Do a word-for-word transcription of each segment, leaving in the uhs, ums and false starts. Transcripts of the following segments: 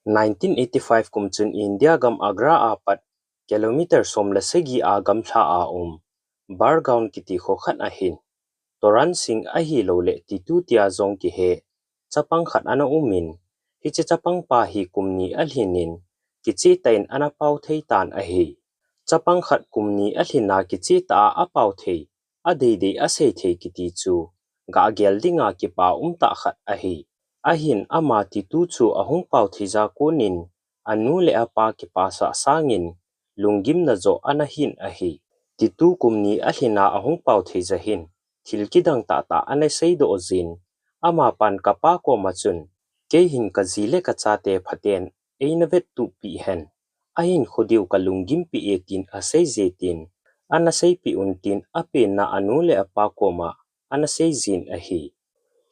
Nineteen eighty five kum chun India gam Agra a pat kilometer som le sagi a gamla a um Bargaon kiti kho khat ahin, Toran Singh ahilou le Titu tia jong kihe chapang khat ana umin, hiche chapang pa hi kum ni alhin in, kicheh tah in ana pao thei tan ahi. Chapang khat kum ni alhin a kicheh tah a apao thei, adeidei asei thei kiti chu, ga gel dinga kipa um tah khat ahi. Ahin ama Titu chu ahung pao thei ja konin, anu le apa kipasah sangin, lunggimna joh ana hin ahi. Titu kum ni alhin a ahung pao thei ja hin, thil kidang tah tah ana seidoh jin, ama pan kapa koma chun, kei hin kaji le kachate phaten eina vettup pih hen, ahin kho diu kalunggim pih e tin asei je tin, ana seipeh un tin apenna anu le apa koma ana sei jin ahi.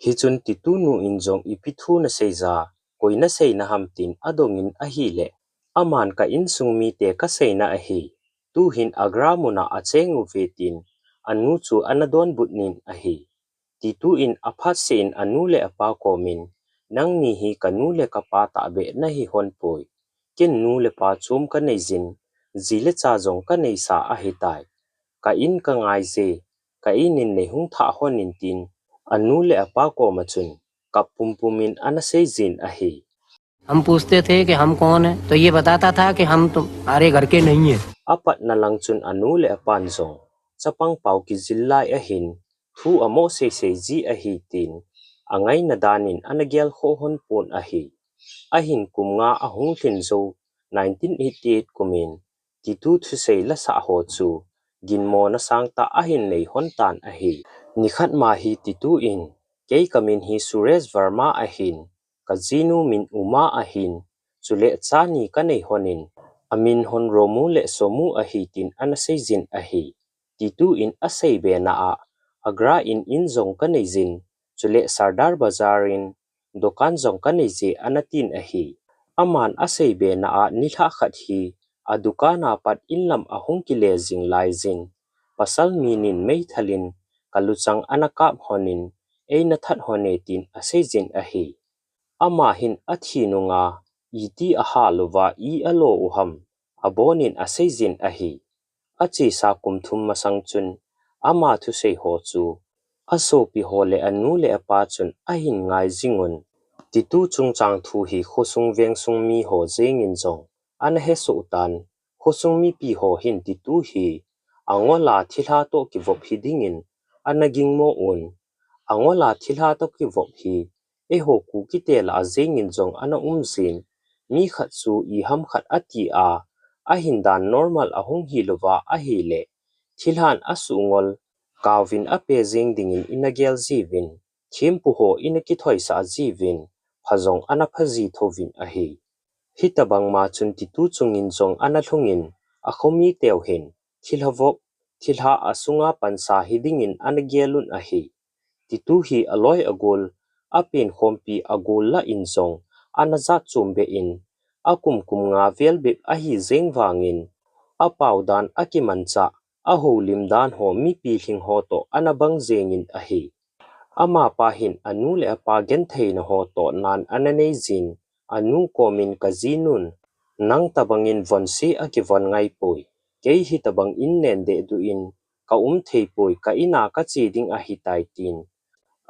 Hichun Titu nu in jong ipi thu nasei ja, koi nasei na ham tin adongin ahile, aman ka insung mite kasei na ahi. Tuhin Agra muna acheng uve tin, anu chu ana donbut nin ahi. Titu in aphatseh in anu le apa komin, nangni hi kanu le kapa tahbeh nahi hon poi. Ken nu le pa chom kanei jin, ji le cha jong kanei sa ahitai. Ka in kangai je, ka in in nei hung thah hon in tin, anu le apa koma chun, kap pumpum in ana sei jin ahi. हम पूछते थे कि हम कौन है, तो ये बताता था कि हम तुम्हारे घर के नहीं है। Apatna lang chun anu le apan jong, chapang pao kijil lai ahin, thu amo seisei ji ahi tin, angaina danin ana gel kho hon pon ahi. Ahin kum nga ahung lhin jou, nineteen eighty eight kumin, Titu thusei lasah ho chu, ginmona sangtah ahin nei hon tan ahi. Nikhat ma hi Titu in, kei kamin hi Suresh Verma ahin, kajinu min Uma ahin, chule cha ni kanei hon in, amin hon Romu le Somu ahi tin ana sei jin ahi. Titu in asei be na a, Agra in in jong kanei jin, chule Sardar Bazar in, dukan jong kanei je ana tin ahi. Aman asei be na a nilhah khat hi, adukan a pat in lam ahung kile jing lai jin, pasal mi nin meithal in, kaluchang ana kap hon in, eina that hon e tin asei jin ahi. Ama hin athi nunga, iti ahal uva i alo u ham, abonin asei jin ahi. Achesa kum thum masang chun, ama thusei ho chu, asopi ho le anu le apa chun ahin ngai jing un. Titu chungchang thu hi khosung vengsung mi ho jengin jong, ana hesoh tan, khosung mipi ho hin Titu hi, angol a thilha toh kivop hi dingin, ana gingmo un. Angol a thilha toh kivop hi, eiho Kukite lah a jengin jong ana um jin, mi khat chu iham khat ati a, ahin dan normal ahung hi louva ahile, thilhan asuh ngol, kaovin ape jeng dingin ina gel jiuvin, thempu ho ina kithoisah jiuvin, pha jong ana pha ji thouvin ahi. Hitabang ma chun Titu chungin jong ana lhungin, akhomi teu hin, thilha vop, thilha asunga pansa hi dingin ana gel un ahi. Titu hi aloi agol, apen khompi agol lah in jong, ana jat chom be in, akum kum nga vel bep ahi jeng vangin, apao dan akimanchah, ahoulim dan ho mipi lhing ho toh ana bang jengin ahi. Amapa hin anu le apa gentheina ho toh nan ana nei jin, anu komin kajinun, nang tabangin von se akivon ngai poi, kei hitabang in nen dehduh in, ka um thei poi, ka in a kache ding ahitai tin.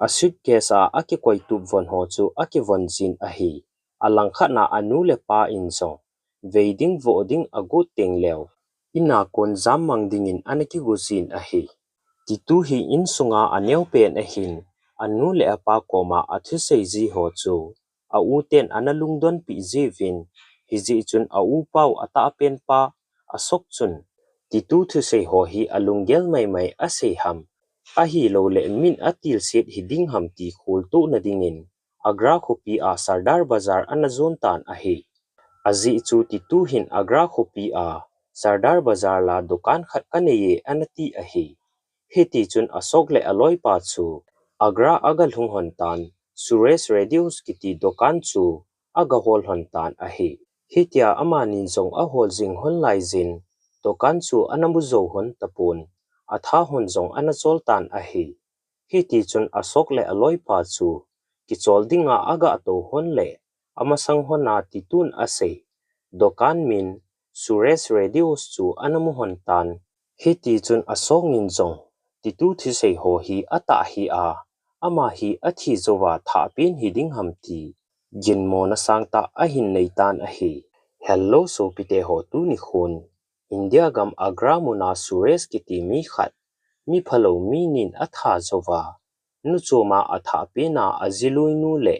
A suitcase a akikoi tup von ho chu akivon jin ahi. Alangkhat na anu le pa in jong, vei ding voh ding agot teng leu, in a kon jammang dingin ana kigo jin ahi. Titu hi insunga aneo pen ahin, anu le apa koma athusei ji ho chu, a u ten ana lungdonpi jiuvin, hijeh chun a upa u atahpen pa, Ashok chun, Titu thusei ho hi alunggel maimai asei ham, ahilou le min atilset hi ding ham ti kholtohna dingin, Agra khopi a Sardar Bazar ana jon tan ahi. Ajeh chu Titu hin Agra khopi a Sardar Bazar la dukan khat kanei e ana ti ahi. Hiti chun Ashok le aloipa chu Agra aga lhung hon tan, Suresh Radios kiti dukan chu aga hol hon tan ahi. Hitia amanin jong ahol jing hon lai jin, dukan chu ana mu jou hon tapon, atha hon jong ana chol tan ahi. Hiti chun Ashok le aloipa chu kichol dinga aga tou hon le, amasang hon a Titu in asei dukan min Suresh Radios chu ana mu hon tan. Hiti chun Ashok in jong Titu thusei ho hi atah hih a, ama hi athi jouva thahpen hiding ham ti ginmona sangtah ahin nei tan ahi. Hello sopite ho, tuni khun India gam Agra muna Suresh kiti mi khat, mi phalou mi nin atha jouva, nu choma athahpen a aji lui nu le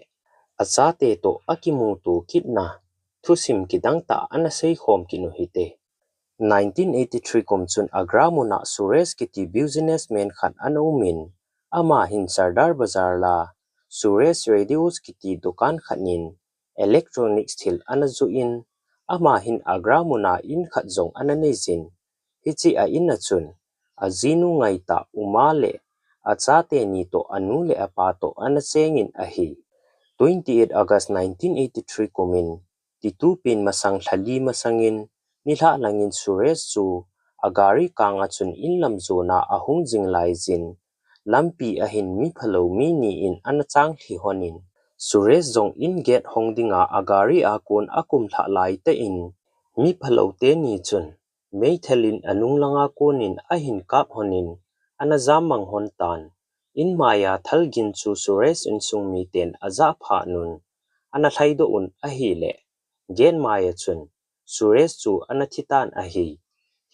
achate toh akimuto kitna thusim kidang tah ana seikhom kit u hite. Nineteen eighty-three kum chun Agra muna Suresh kiti businessman khat ana umin, ama hin Sardar Bazar la Suresh Radios kiti dukan khat nin electronics thil ana joh in, ama hin Agra muna in khat jong ana neijin, hiche a in a chun ajinu ngaitah Uma le achate ni toh anu le apa toh ana chengin ahi. Twenty-eight August nineteen eighty-three kumin, Titu pen masang lha li masangin, nilhah langin Suresh chu agari kanga chun in lam jona ahung jing laijin, lampi ahin mi phalou mi ni in ana chang lhi honin, Suresh jong in gate hong dinga agari a kon akum lhah laitah in, mi phalou teni chun meithal in anung langa konin ahin kap honin, ana jam mang hon tan. In maiya thal gin chu Suresh insung miten ajah phat un, ana lhaidoh un ahile, gate maiya chun Suresh chu ana thi tan ahi.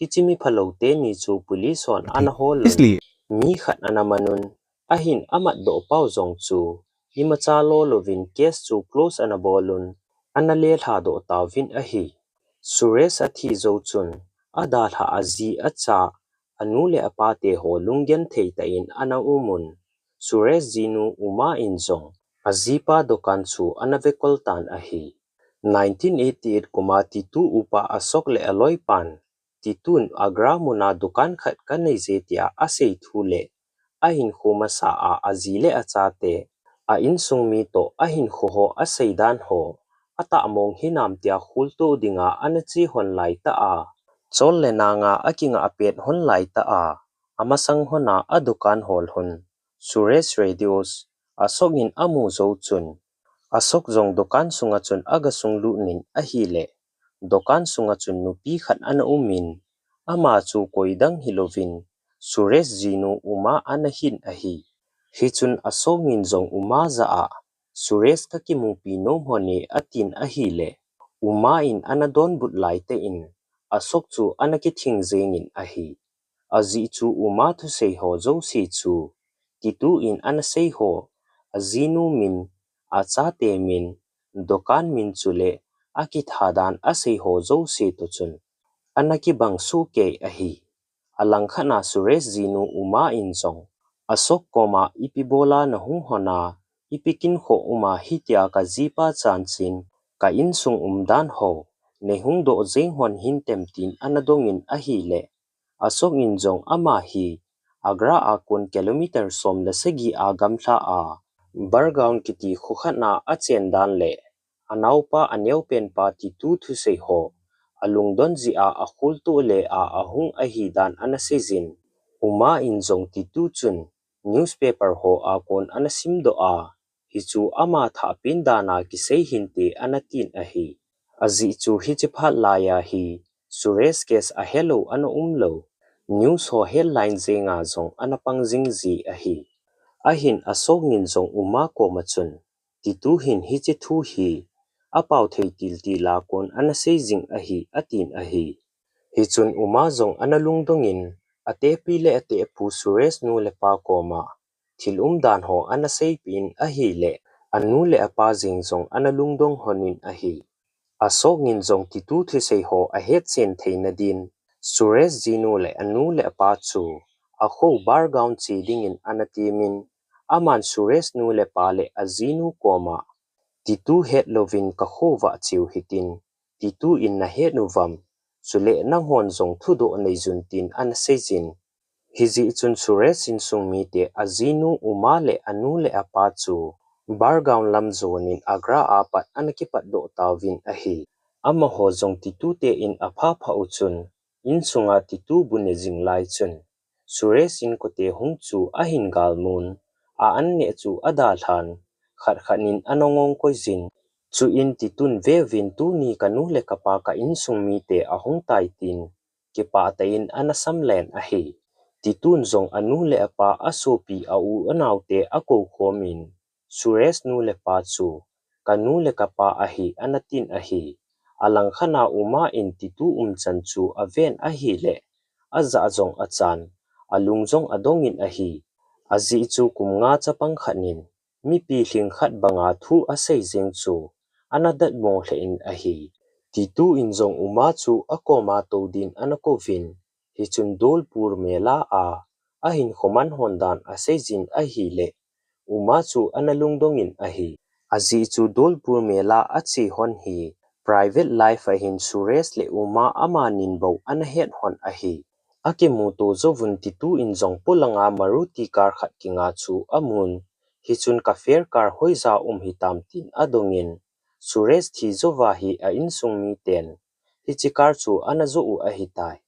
Hiche mi phalou teni chu police hon ana hol un, mi khat ana man un, ahin amatdoh pau jong chu imacha lo louvin case chu close ana bol un, ana lelhadoh tauvin ahi. Suresh athi jou chun, adalhah aji acha, anu le apate ho lunggenthei tah in ana um un, Suresh jinu Uma in jong ajipa dukan chu ana vekol tan ahi. Nineteen eighty-eight kuma Titu upa Ashok le aloipan, Titun Agra muna dukan khat kanei je tia asei thu le ahinkho masa a aji le achate, a insung mi toh ahinkho ho asei dan ho atah mong hinam tia kholtoh dinga ana che hon laitah a, chol le nanga akingah pet hon laitah a, amasang hon a adukan hol hon Suresh Radios Ashok in amu jou chun, Ashok jong dukan sunga chun aga sunglut in ahile, dukan sunga chun nupi khat ana umin, ama chu koidang hilouvin Suresh jinu Uma ana hin ahi. Hichun Ashok in jong Uma jah a, Suresh kakimupi nom hon e atin ahile, Uma in ana donbut laitah in, Ashok chu ana kithing jengin ahi. Ajeh chu Uma thusei ho jouse chu, Titu in ana sei ho, ajinu min, achate min, dukan min chule akitha dan asei ho jouse toh chun ana kibang soh kei ahi. Alangkhat a Suresh jinu Uma in jong Ashok koma ipi bola nahung hon a, ipi kinkhoh uma hitia kajipa chanchin, ka insung umdan ho neihung doh jeng hon hintem tin ana dongin ahile, Ashok in jong ama hi Agra a kon kilometer som le sagi a gamla a Bargaon kiti kho khat a achen dan le anaopa aneopenpa Titu thusei ho alungdon jeh a akholtoh le a ahung ahi dan ana seijin. Uma in jong Titu chun newspaper ho a kon ana simdoh a, hichu ama thahpen dan a kisei hinte ana tin ahi. Ajeh chu hiche phat laiya hi Suresh case ahelou ana umlou, news ho headline jenga jong ana pang jing ji ahi. Ahin Ashok in jong Uma koma chun, Titu hin hiche thu hi apao thei tiltil a kon ana sei jing ahi atin ahi. Hichun Uma jong ana lungdongin, atepi le atepu Suresh nu le pa koma thil umdan ho ana seipeh in ahile, anu le apa jeng jong ana lungdong honin ahi. Ashok in jong Titu thusei ho ahetchen theina din, Suresh jinu le anu le apa chu akho Bargaon che dingin ana temin, aman Suresh nu le pa le ajinu koma, Titu hetlouvin kakho vah cheu hitin, Titu in nahet uvam, chule nanghon jong thudoh neijun tin ana seijin. Hijeh chun Suresh insung mite ajinu Uma le anu le apa chu Bargaon lam jonin Agra a pat ana kipatdoh tauvin ahi. Amaho jong Titu te in apha pha u chun, insunga Titu bu ne jing lai chun, Suresh in kote hung chu ahin galmun, a an neh chu adalhan, khat khat in ana ngong koijin. Chuin Titun, "Veuvin, tuni kanu le kapa ka insung mite ahung tai," tin kipah tah in ana samlen ahi. Titun jong anu le apa, asopi, a u anaote akou khomin, Suresh nu le pa chu, "Kanu le kapa ahi," ana tin ahi. Alangkhat a Uma in Titu umchan chu aven ahileh, ajah jong achan, alung jong adongin ahi. Ajeh chu kum nga chapang khat in mipi lhingkhat banga thu asei jeng chu ana datmo lheh in ahi. Titu in jong Uma chu akoma tou din ana kouvin, hichun Dolpur Mela a ahinkho man hon dan aseijin ahileh, Uma chu ana lungdongin ahi. Ajeh chu Dolpur Mela ache hon hi private life ahin Suresh le Uma amanin bou ana het hon ahi. Akimuto jouvun Titu in jong polanga Maruti car khat kinga chu amun, hichun, "Ka fare car hoija um hitam," tin adongin, Suresh thi jouva hi a insung miten hiche car chu ana joh u ahitai.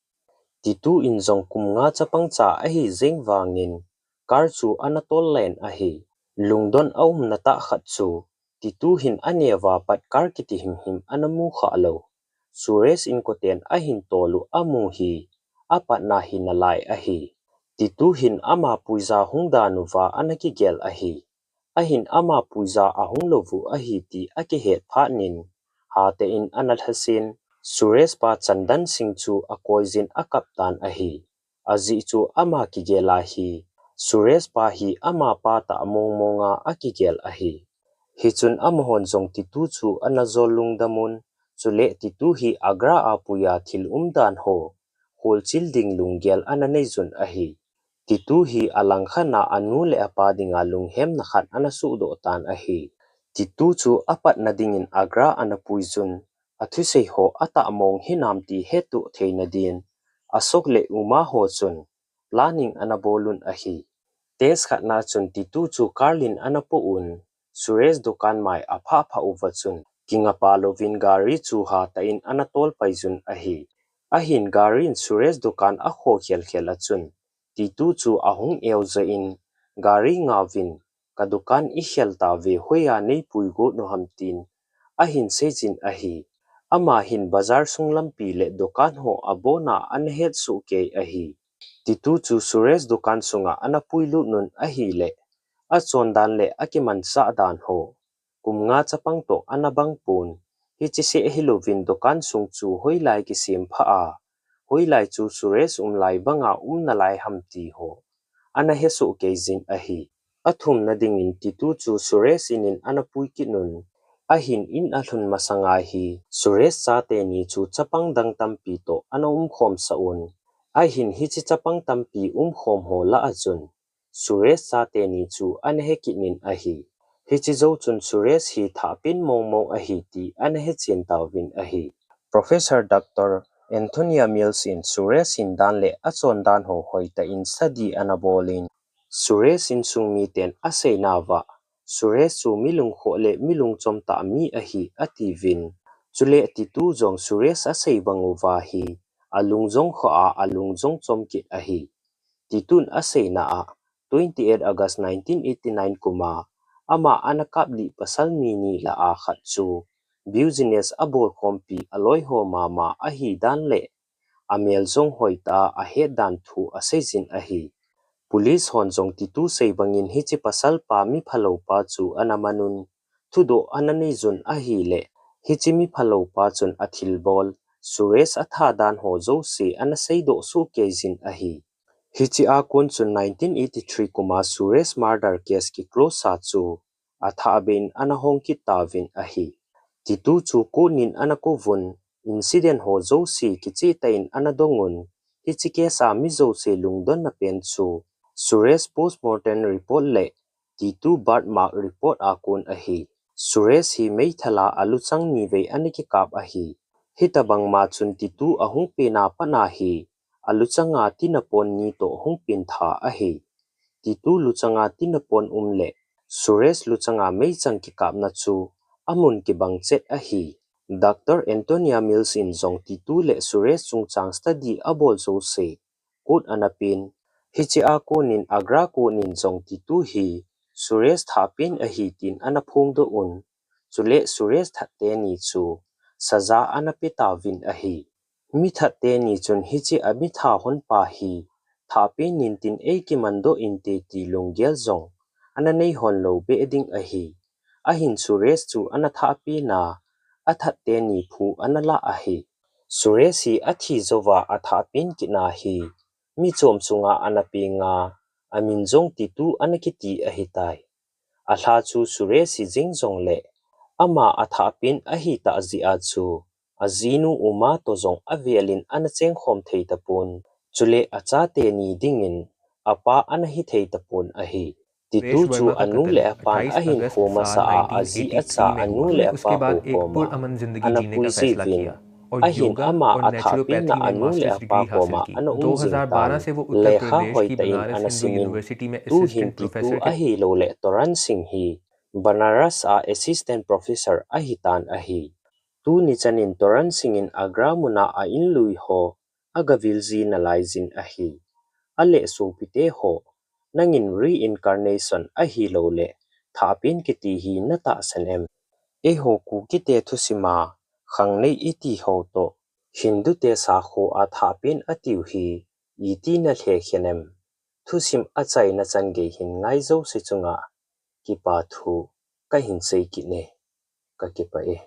Titu in jong kum nga chapang cha ahi jeng vangin car chu ana tollen ahi. Lungdon aumna tah khat chu, Titu hin aneo a pat car kiti himhim ana mu khalou. Suresh inkoten ahin tol u amu hi apatna hi nalai ahi. Titu hin ama puija hung dan uva ana kigel ahi. Ahin ama puija ahung lou u ahi ti akihet phat in, hatah in ana lhasin, Suresh pa Chandan Singh chu akoijin akap tan ahi. Ajeh chu ama kigel a hi Suresh pa hi amapa tah mong monga akigel ahi. Hichun amahon jong Titu chu ana jol lungdamun, chule Titu hi Agra a puija thil umdan ho holchil ding lunggel ana neijun ahi. Titu hi alangkhat a anu le apa dinga lunghemna khat ana suhdoh tan ahi. Titu chu apatna dingin Agra ana puijun, athusei ho atah mong hinam ti hettoh theina din Ashok le Uma ho chun planning ana bolun ahi. Stage khatna chun Titu chu car in ana poh un, Suresh dukan mai aphah phah uva chun, kingapa louvin gari chu hatah in ana tolpai jun ahi. Ahin gari in Suresh dukan akho khel khel a chun, Titu chu ahung eojah in, "Gari ngauvin, ka dukan ikhel tauve, hoiya neipui got u ham?" tin ahin seijin ahi. Ama hin bazar sung lampi le dukan ho abona ana het soh kei ahi. Titu chu Suresh dukan sunga ana puilut un ahileh, achondan le akimansah dan ho kum nga chapang toh ana bang pon. Hiche seh hilouvin dukan sung chu hoilai kisem pha a, hoilai chu Suresh umlai banga um nalai ham ti ho ana hesoh keijin ahi. Athumna dingin Titu chu Suresh in in ana pui kit un, ahin in alhun masanga hi Suresh chate ni chu chapang dang tampi toh ana umkhomsah un, ahin hiche chapang tampi umkhom ho lah a chun Suresh chate ni chu ana hekit in ahi. Hiche jou chun Suresh hi thahpen mong mong ahi ti ana hechen tauvin ahi. Professor Doctor Antonia Mills in Suresh hindan le achondan ho hoitah in study ana bolin, Suresh insung miten aseina uva, Suresh chu milungkhoh le milungchom tah mi ahi atiuvin. Chule Titu jong Suresh asei bang uva hi alung jong khoh a, alung jong chom kit ahi. Titun aseina a, twenty eight August nineteen eighty nine kuma ama ana kaplih pasal mi ni lah a khat chu business abolkhompi aloi ho mama ahidan le amel jong hoitah a ahetdan thu aseijin ahi. Police hon jong Titu sei bangin hiche pasal pa miphalou pa chu ana man un, thudoh ana neijun ahileh, hiche miphalou pa chun athilbol Suresh athadan ho jouse ana seidoh soh keijin ahi. Hiche a kon chun nineteen eighty three kuma Suresh murder case kiclose a chu athahbeh in ana hong kit tauvin ahi. Titu chu court in ana kouvun, incident ho jouse kichehtah in ana dongun, hiche case a mi jouse lungdonna pen chu Suresh postmortem report le Titu birthmark report a kon ahi. Suresh hi meithal a aluchang nivei ana kikap ahi. Hitobang ma chun Titu ahung pen a pat a hi aluchanga tinapon ni toh hung pen tha ahi. Titu luchanga tinapon um le Suresh luchanga meichang kikapna chu amun kibang chet ahi. Doctor Antonia Mills in jong Titu le Suresh chungchang study abol jouse court ana pen. Hiche a konin Agra court in jong Titu hi Suresh thahpen ahi tin ana phongdoh un. chule Suresh that teni chu saza ana pe tauvin ahi. Mi that teni chun hiche a mi tha hon pa hi thahpen intin ei kimandoh inte ti lunggel jong ana nei hon lou beh ding ahi. Ahin Suresh chu ana thahpen a, a that teni phu ana la ahi. Suresh hi athi jouva athahpen kit na hi mi chom chunga ana peng a, amin jong Titu ana kiti ahitai. Alha chu Suresh hi jing jongle ama athahpen ahi tah jeh a chu ajinu Uma toh jong avelin ana chengkhom thei tapon, chule acha teni dingin apa ana hi thei tapon ahi. Titu chu anu le apan ahinkho masa a aji acha anu le apa ho koma ana puijeh uvin. Ahin ama athahpen a anu le apa koma ana um jing tan, lekha hoitah in ana simin. Tuhin Titu ahiloule Toran Singh hi Banaras a assistant professor ahitan ahi. Tuni chanin Toran Singh in Agra muna a in lui ho agavil ji nalai jin ahi. Ale sopite ho, nangin reincarnation ahiloule thahpen kiti hi natahsan em? Eiho Kukite thusima khangnei iti ho toh Hindu te sakho a thahpen atiu hi iti nalhekhen em? Thusim achaina chan gei hin ngai jouse chunga kipa thu kahin sei kit e. Kakipah e.